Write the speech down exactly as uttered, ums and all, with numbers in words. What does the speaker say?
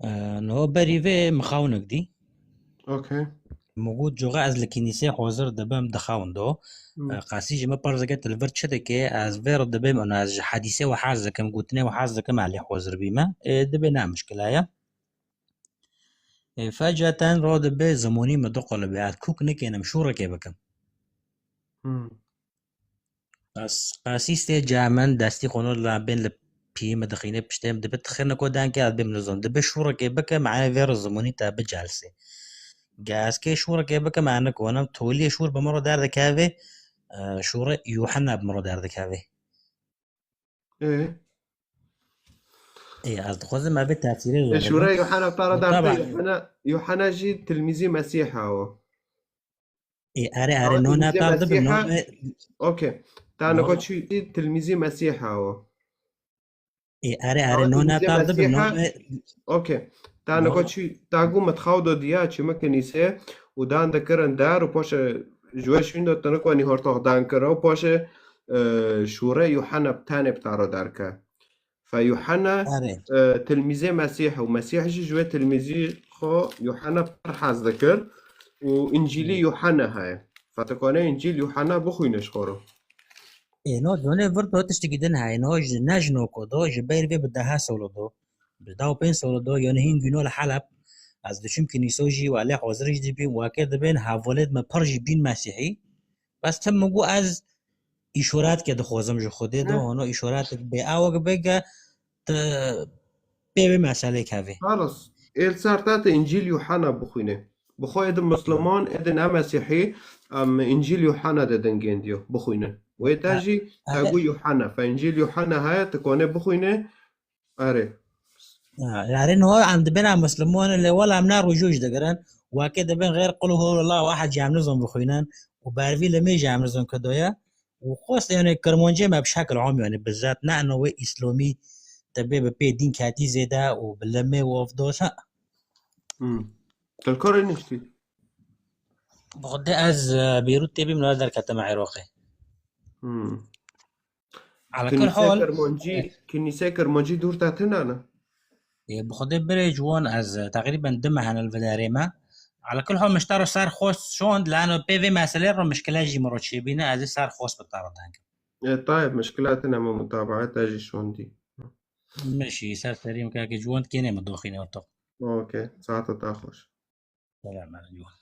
E, niho berî vê mixawinek dî. Okey. Min got, coxa ez li kînîsê hozir dibim dixawin do. Hmm. E, qasî ji min pers dike, tu li vir çi dikê? Ez vê re dibêm, û ez ji hedîsê we hez dikim, gotinê we hez dikim, ez lê hozir bîme. E, dibê ne mişkila ye. E, feceten ro dibe zimonî min diqolibe, ez kûk nikênim, şûrekê bikim. Hmm. Qas-, qasî stê ca min, destî xwe nod la bên li piyê min dixîne, piştê min dibe, "Tixêne ku dengê ez bêm nizon." Dibe şûrekê bike, mane vê re zimonî te bicelse. Ge ez kê şûrekê bikim, ez nikonim. Toliyê şûr bi min re derdikeve, e, şûrê Yuhanna bi min re derdikeve. Ê. Ê, ez dixwazim me vê tesîrê Ê, zor şûrê bibim. Yuhanna tara Taban. derdikeve. Yuhanna, Yuhanna jî tilmîzî Mesîh e o. Ê, erê, erê, Ama no tilmîzê ne tar dibe, Mesîh no e. e, Okey. Tane no. Koçî tilmîzê Mesîh e o. Ê, erê, erê, Ama no ne tilmîzê tar dibe, Mesîh no e. e, Okey. Tane no. Koçî tagu mitxaw do diya çi me kinîse û dan de kirin dar û poşe ji we şûn do tane konî hortox dan kira û poşe, e, şûrê Yuhanna tane bi taro dar ke. Fe Yuhanna, Erê. e, tilmîzê Mesîh û Mesîh jî ji wê tilmîzî xwe Yuhanna pir hez dikir û Încîlî Hmm. Yuhanna heye. Fe tu kone Încîl Yuhanna bixwîne ji xwe re. Ê, no, donê vir do tiştekî din heye. No, ji, ne ji no ko do, ji ber vê bi deha solo do. Bi deha û pênc solo do, yani hîn güno li Heleb. Ez diçim kinîso jî, we lê hozir jî dibîm, weke dibên, hevalêt me pir jî bîn Mesîhî. Bes tim min got ez îşorat ke dixwazim ji Xwedê do, Ne. Ono îşoratek bê awek bê ke tu pê vê meselê kevê. Xalas. Êl ser te tu Încîl Yuhanna bixwîne. Bi xwe êdin Musliman, êdin ne Mesîhî, em Încîl Yuhanna de dingên diyo bixwîne. Wê te Ha, jî ha, te got Yuhanna. Fe Încîl Yuhanna heye, tu kone bixwîne. Erê. Ha, yani no em dibên em Musliman, lê wela em ne rûjû jî digirin. Weke dibên xêr qul huwallahu ehad jî em nizon bixwînin. Û bervî limê jî em nizon ke doye. Û xwest yani Kirmancê me bi şekil am yani bizat ne eno wê îslomî te bê bi pê dîn ketî zêde û bi limê û ev dos ha. Hmm. Tu li korê niştî? Bi xwedê ez, e, Beyrût tê bîm, li derketime Iraqê. Hmm. Ala kul Kinîsê hal, Kirmancî, kinîsê Kirmancî dûr te tune ne? e, bi xwedê birê ciwan ez, e, teqrîben du meh hene li vê derê me. Ala kul hal min ji te re ser xwest şond, lano pê vê meselê re mişkile jî min re çêbîne, ez ê ser xwest bi te re deng. E, tayeb, mişkile tune, me mutabaet te jî şondî. Meşî, ser serî min kake ciwan kênê min doxîne ortoq. Okey, saeta te xweş. Selam, ciwan.